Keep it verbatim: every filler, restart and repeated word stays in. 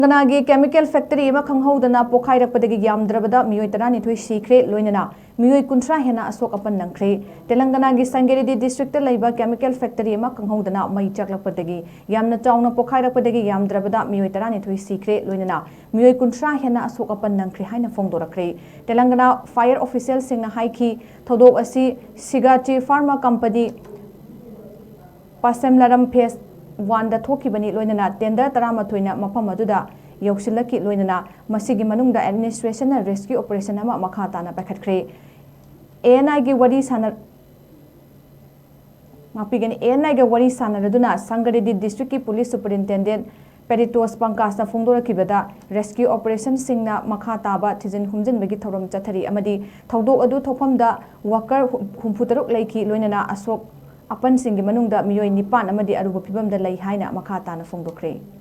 ꯇꯦꯂꯪꯒꯅꯥꯒꯤ chemical factory ꯑꯃ ꯈꯪꯍꯧꯗꯅ ꯄꯣꯈꯥꯏꯔꯛꯄꯗꯒꯤ ꯌꯥꯝꯗ꯭ꯔꯕꯗ ꯃꯤꯑꯣꯏ ꯇꯔꯥꯅꯤꯊꯣꯏ ꯁꯤꯈ꯭ꯔꯦ, ꯂꯣꯏꯅꯅ ꯃꯤꯑꯣꯏ ꯀꯨꯟꯊ꯭ꯔꯥ ꯍꯦꯟꯅ ꯑꯁꯣꯛ ꯑꯄꯟ ꯅꯪꯈ꯭ꯔꯦ꯫ ꯇꯦꯂꯪꯒꯅꯥꯒꯤ ꯁꯪꯒꯦꯔꯦꯗꯤ ꯗꯤꯁꯇ꯭ꯔꯤꯛꯇ ꯂꯩꯕ ꯀꯦꯃꯤꯀꯦꯜ ꯐꯦꯛꯇꯔꯤ ꯑꯃ ꯈꯪꯍꯧꯗꯅ ꯃꯩ ꯆꯥꯛꯂꯛꯄꯗꯒꯤ ꯌꯥꯝꯅ ꯆꯥꯎꯅ ꯄꯣꯈꯥꯏꯔꯛꯄꯗꯒꯤ ꯌꯥꯝꯗ꯭ꯔꯕꯗ ꯃꯤꯑꯣꯏ ꯇꯔꯥꯅꯤꯊꯣꯏ ꯁꯤꯈ꯭ꯔꯦ, ꯂꯣꯏꯅꯅ ꯃꯤꯑꯣꯏ ꯀꯨꯟꯊ꯭ꯔꯥ ꯍꯦꯟꯅ ꯑꯁꯣꯛ ꯑꯄꯟ ꯅꯪꯈ꯭ꯔꯦ ꯍꯥꯏꯅ ꯐꯣꯡꯗꯣꯔꯛꯈ꯭ꯔꯦ꯫ ꯇꯦꯂꯪꯒꯅꯥ ꯐꯥꯌꯔ ꯑꯣꯐꯤꯁꯤꯌꯦꯜꯁꯤꯡꯅ ꯍꯥꯏꯈꯤ, ꯊꯧꯗꯣꯛ ꯑꯁꯤ ꯁꯤꯒꯥꯆꯤ ꯐꯥꯔꯃꯥ ꯀꯝꯄꯅꯤ ꯄꯥꯁꯦꯝꯂꯥꯔꯝ ꯐꯦꯁ ꯋꯥꯟꯗ ꯊꯣꯛꯈꯤꯕꯅꯤ, ꯂꯣꯏꯅꯅ ꯇꯦꯟꯗꯔ ꯇꯔꯥꯃꯥꯊꯣꯏꯅ ꯃꯐꯝ ꯑꯗꯨꯗ ꯌꯧꯁꯤꯜꯂꯛꯈꯤ, ꯂꯣꯏꯅꯅ ꯃꯁꯤꯒꯤ ꯃꯅꯨꯡꯗ ꯑꯦꯗꯃꯤꯅꯤꯁꯇ꯭ꯔꯦꯁꯟꯅ ꯔꯦꯁꯀ꯭ꯌꯨ ꯑꯣꯄꯔꯦꯁꯟ ꯑꯃ ꯃꯈꯥ ꯇꯥꯅ ꯄꯥꯏꯈꯠꯈ꯭ꯔꯦ꯫ ꯑꯦ ꯑꯦꯟ ꯑꯥꯏꯒꯤ ꯋꯥꯔꯤ ꯁꯥꯟꯅ-, ꯉꯥꯛꯄꯤꯒꯅꯤ, ꯑꯦ ꯑꯦꯟ ꯑꯥꯏꯒ ꯋꯥꯔꯤ ꯁꯥꯟꯅꯔꯗꯨꯅ ꯁꯪꯒꯔꯦꯗꯤ ꯗꯤꯁꯇ꯭ꯔꯤꯛꯀꯤ ꯄꯨꯂꯤꯁ ꯁꯨꯄꯔꯤꯟꯇꯦꯟꯗꯦꯟꯠ ꯄꯦꯔꯤꯇꯣꯁ ꯄꯪꯀꯥꯁꯅ ꯐꯣꯡꯗꯣꯔꯛꯈꯤꯕꯗ, ꯔꯦꯁꯀ꯭ꯌꯨ ꯑꯣꯄꯔꯦꯁꯟꯁꯤꯡꯅ ꯃꯈꯥ ꯇꯥꯕ ꯊꯤꯖꯤꯟ ꯍꯨꯝꯖꯤꯟꯕꯒꯤ ꯊꯧꯔꯝ ꯆꯠꯊꯔꯤ ꯑꯃꯗꯤ ꯊꯧꯗꯣꯛ ꯑꯗꯨ ꯊꯣꯛꯐꯝꯗ ꯋꯥꯀꯔ ꯍꯨꯝꯐꯨꯇꯔꯨꯛ ꯂꯩꯈꯤ, ꯂꯣꯏꯅꯅ ꯑꯁꯣꯛ ꯑꯄꯟꯁꯤꯡꯒꯤ ꯃꯅꯨꯡꯗ ꯃꯤꯑꯣꯏ ꯅꯤꯄꯥꯟ ꯑꯃꯗꯤ ꯑꯔꯨꯕ ꯐꯤꯚꯝꯗ ꯂꯩ ꯍꯥꯏꯅ ꯃꯈꯥ ꯇꯥꯅ ꯐꯣꯡꯗꯣꯛꯈ꯭ꯔꯦ꯫